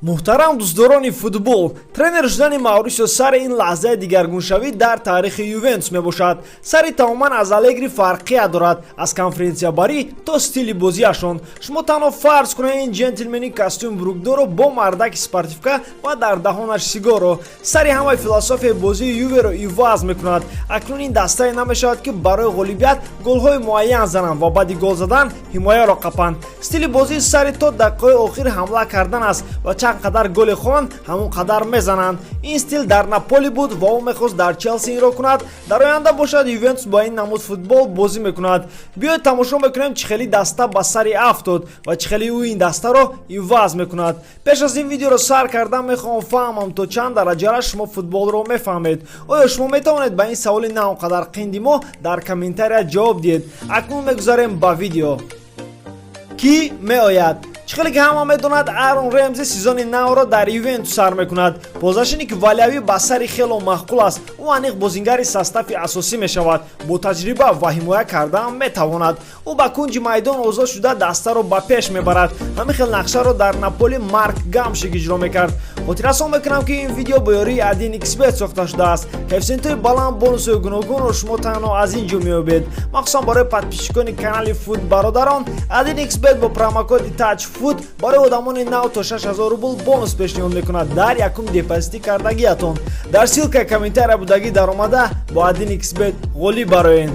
Муҳтарам дӯстдорони футбол, тренер шудани Маурисио Сари ин лаҳзаи дигаргуншавӣ дар таърихи Ювентус мебошад. Сари тамоман аз Алегри фарқият дорад, аз конференсиябарӣ то стили бозиашон. Шумо танҳо фарз кунед ин ҷентлмени костюм брюкдоро бо мардаки спортивка ва дар даҳонаш сигоро. Сари ҳамаи философияи бозии Юверо иваз мекунад. Акнун ин дастае намешавад, ки барои ғолибият голҳои муайян зананд ва баъди гол задан ҳимояро қапанд. Стили бозии Сари то дақиқаҳои охир ҳамла кардан аст ва чанд қадар голе хоҳанд, ҳамон қадар мезананд. Ин стил дар Наполи буд ва ӯ мехост дар Челси инро кунад. Дар оянда бошад, Ювентус бо ин намуд футбол бозӣ мекунад. Биёед, тамошо мекунем, чӣ хели даста ба Сари афтод ва чӣ хели ӯ ин дастаро иваз мекунад. Пеш аз ин видеоро сар кардан мехоҳам фаҳмам, то чанд дараҷара шумо футболро мефаҳмед. Оё шумо метавонед ба ин саволи на он қадар қинди мо дар комментария ҷавоб диҳед? Акнун мегузарем ба видео. Кӣ меояд? Чӣ хеле ки ҳама медонад, Арон Ремзи сезони навро дар Ювентус сар мекунад. Полузащитник валиявӣ ба Сари хело маъқул аст. Ӯ аниқ бозингари состави асосӣ мешавад, бо таҷриба ва ҳимоя кардаам метавонад. Ӯ ба кунҷи майдон озод шуда, дастаро ба пеш мебарад. Ҳамин хел нақшаро дар Наполи Марк Гамшик иҷро мекард. Хотиррасон мекунам, ки ин видео бо ёрии 1xBet сохта шудааст. Коэффисиентҳои баланд, бонусҳои гуногунро шумо танҳо аз ин ҷо меёбед. Махсусан барои подписчикони канали Фут бародарон, 1xBet бо промокоди тач фут барои одамони нав то 6000 рубл бонус пешниҳод мекунад дар якум депозити кардагиятон. Дар ссылкаи комментария будагӣ даромада, бо 1xBet ғолиб бароед.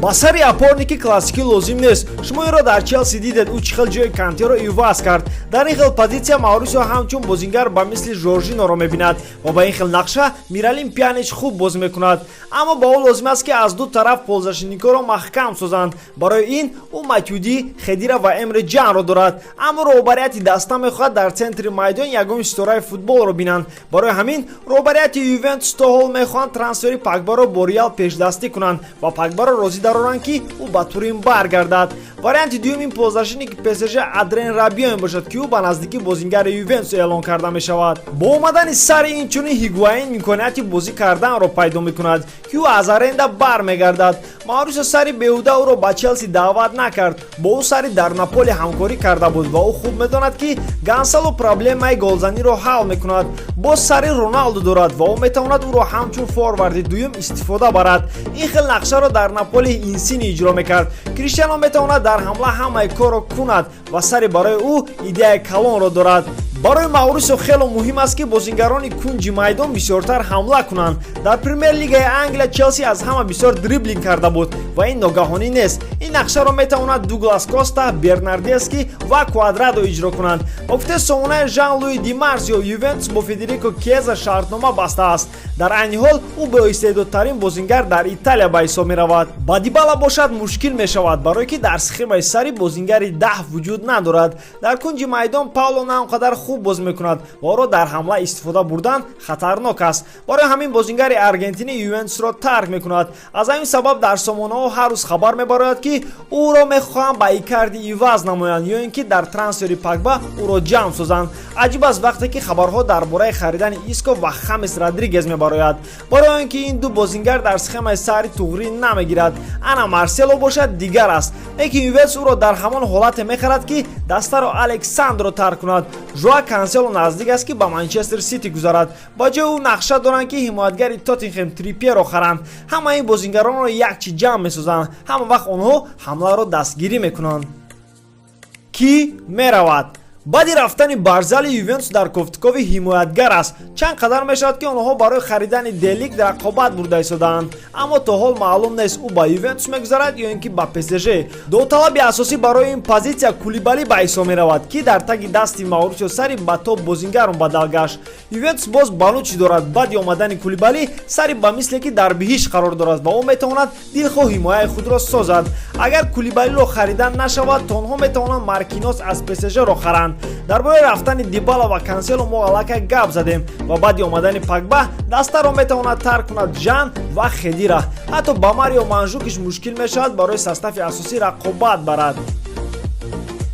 Ба Сари опорники классикӣ лозим нест. Шумо инро дар Челси дидед, ӯ чӣ хел ҷои Кантеро иваз кард. Дар ин хел позитсия Маурисио ҳамчун бозингар ба мисли Жоржиноро мебинад ва ба ин хел нақша Миралим Пьянич хуб бозӣ мекунад. Аммо ба ӯ лозим аст, ки аз ду тараф полузащитникҳоро маҳкам созанд. Барои ин ӯ Матюди, Хедира ва Эмре Ҷанро дорад. Аммо роҳбарияти даста мехоҳад дар центри майдон ягон ситораи футболро бинанд. Барои ҳамин роҳбарияти Ювентус то ҳол мехоҳанд трансфери Пагбаро бо Реал пешдастӣ кунанд ва Пагбаро розӣ дароранд, ки ӯ ба Турин баргардад. Варианти дуюм ин полузащитники ПСЖ Адрен Рабио мебошад, ки ӯ ба наздикӣ бозингари Ювентус эълон карда мешавад. Бо омадани Сари инчунин Ҳигуаин имконияти бозӣ карданро пайдо мекунад, ки ӯ аз аренда бармегардад. Маурисио Сари беҳуда ӯро ба Челси даъват накард. Бо ӯ Сари дар Наполи ҳамкорӣ карда буд ва ӯ хуб медонад, ки Гонсало проблемаи голзаниро ҳал мекунад. Боз Сари Роналду дорад ва ӯ метавонад ӯро ҳамчун форварди дуюм истифода барад. Ин хел нақшаро дар Наполи Инсини иҷро мекард. Криштиано метавонад дар ҳамла ҳамаи корро кунад ва Сари барои ӯ идеяи калонро дорад. Барои Маурисио хело муҳим аст, ки бозингарони кунҷи майдон бисёртар ҳамла кунанд. Дар Премер-лигаи Англия Челси аз ҳама бисёр дриблинг карда буд ва ин ногаҳонӣ нест. Ин нақшаро метавонад Дуглас Коста, Бернардески ва Квадрадо иҷро кунанд. Ба гуфтаи сомонаи Жан Луи Ди Марсио, Ювентус бо Федерико Кеза шартнома бастааст. Дар айни ҳол ӯ боистеъдодтарин бозингар дар Италия ба ҳисоб меравад. Ба Дибала бошад, мушкил мешавад, барое ки дар схемаи Сари бозингари 10 вуҷуд надорад. Дар кунҷи майдон Пауло на он қадар хуб бозӣ мекунад ва ӯро дар ҳамла истифода бурдан хатарнок аст. Барои ҳамин бозингари аргентини Ювентусро тарк мекунад. Аз ҳамин сабаб дар сомонаҳо ҳар рӯз хабар мебарояд, ки ӯро мехоҳанд ба Икарди иваз намоянд ё ин ки дар трансфери Пагба ӯро ҷамъ созанд. Аҷиб аст, вақте ки хабарҳо дар бораи харидани Иско ва Хамес Родригез мебарояд, барои он ки ин ду бозингар дар схемаи Сари туғрӣ намегирад. Ана Марсело бошад, дигар аст, лекин Ювентус ӯро дар ҳамон ҳолате мехарад, ки дастаро Алекс Сандро тарк кунад. Жоа Кансело наздик аст, ки ба Манчестер Сити гузарад. Ба ҷои ӯ нақша доранд, ки ҳимоятгари Тоттенхем Трипьеро харанд. Ҳамаи ин бозингаронро як чи ҷамъ месозанд: ҳама вақт онҳо ҳамларо дастгирӣ мекунанд. Кӣ меравад? Баъди рафтани Барзали, Ювентус дар кофтукови ҳимоятгар аст. Чанд қадар мешавад, ки онҳо барои харидани Делик рақобат бурда истодаанд, аммо то ҳол маълум нест, ӯ ба Ювентус мегузарад ё ин ки ба ПСЖ. Довталаби асосӣ барои ин позитсия Кулибали ба ҳисоб меравад, ки дар таги дасти Маурисио Сари ба топ бозингар мубаддал гашт. Ювентус боз Бонуччи дорад. Баъди омадани Кулибали Сари ба мисле ки дар биҳишт қарор дорад ва ӯ метавонад дилхоҳ ҳимояи худро созад. Агар Кулибалиро харидан нашавад, то онҳо метавонанд Маркинос аз ПСЖ-ро харанд. Дар бораи рафтани Дибала ва Кансело мо аллакай гап задем ва баъди омадани Пагба дастаро метавонад тарк кунад Жан ва Хедира. Ҳатто ба Марио Манжукиш мушкил мешавад барои состави асосӣ рақобат барад.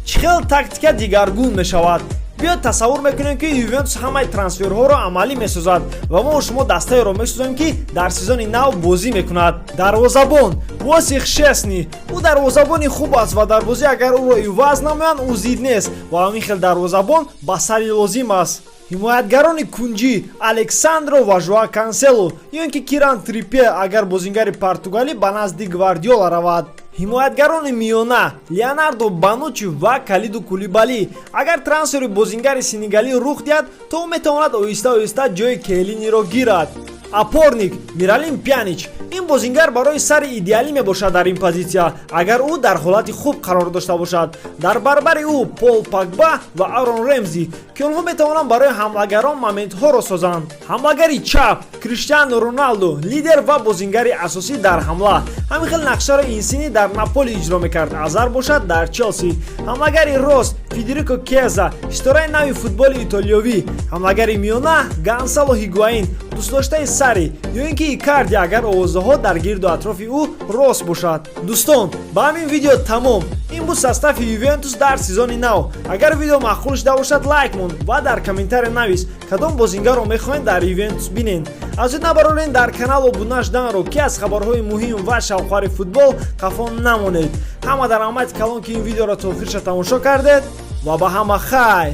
Чӣ хел тактика дигаргун мешавад? Биёед, тасаввур мекунем, ки Ювентус ҳамаи трансферҳоро амалӣ месозад ва мо шумо дастаеро месозем, ки дар сезони нав бозӣ мекунад. Дарвозабон Восих Шесни. Ӯ дарвозабони хуб аст ва дар бозӣ агар ӯро иваз намоянд, ӯ зид нест ва ҳамин хел дарвозабон ба Сари лозим аст. Ҳимоятгарони кунҷӣ Александро ва Жоа Кансело ё ин ки Киран Трипье, агар бозингари португалӣ ба назди Гвардиола равад. Ҳимоятгарони миёна Леонардо Бонуччи ва Калиду Кулибали. Агар трансфери бозингари сенегалӣ рух диҳад, то ӯ метавонад оҳиста оҳиста ҷои Келиниро гирад. Опорник Миралим Пянич. Ин бозингар барои Сари идеалӣ мебошад дар ин позитсия, агар ӯ дар ҳолати хуб қарор дошта бошад. Дар баробари ӯ Пол Погба ва Арон Ремзи, ки онҳо метавонанд барои ҳамлагарон моментҳоро созанд. Ҳамлагари чап Криштиану Роналду, лидер ва бозингари асосӣ дар ҳамла. Ҳамин хел нақшаро Инсини дар Наполи иҷро мекард, Азар бошад дар Челси. Ҳамлагари рост Федерико Кеза, ситораи нави футболи итолиёвӣ. Ҳамлагари миёна Гонсало Ҳигуаин, дӯстдоштаи Сари, ё ин ки Икарди, агар овозаҳо дар гирду атрофи ӯ рост бошад. Дӯстон, ба ҳамин видео тамом. Ин буд состави Ювентус дар сезони нав. Агар видео маъқул шуда бошад, лайк мон ва дар комментария навис, кадом бозингарро мехоҳед дар Ювентус бинед. Аз ёд набароред дар канал обуна шуданро, ки аз хабарҳои муҳим ва шавқовари футбол қафо намонед. Ҳама дар раҳмати калон, ки ин видеоро то охирша тамошо кардед, ва ба ҳама хайр.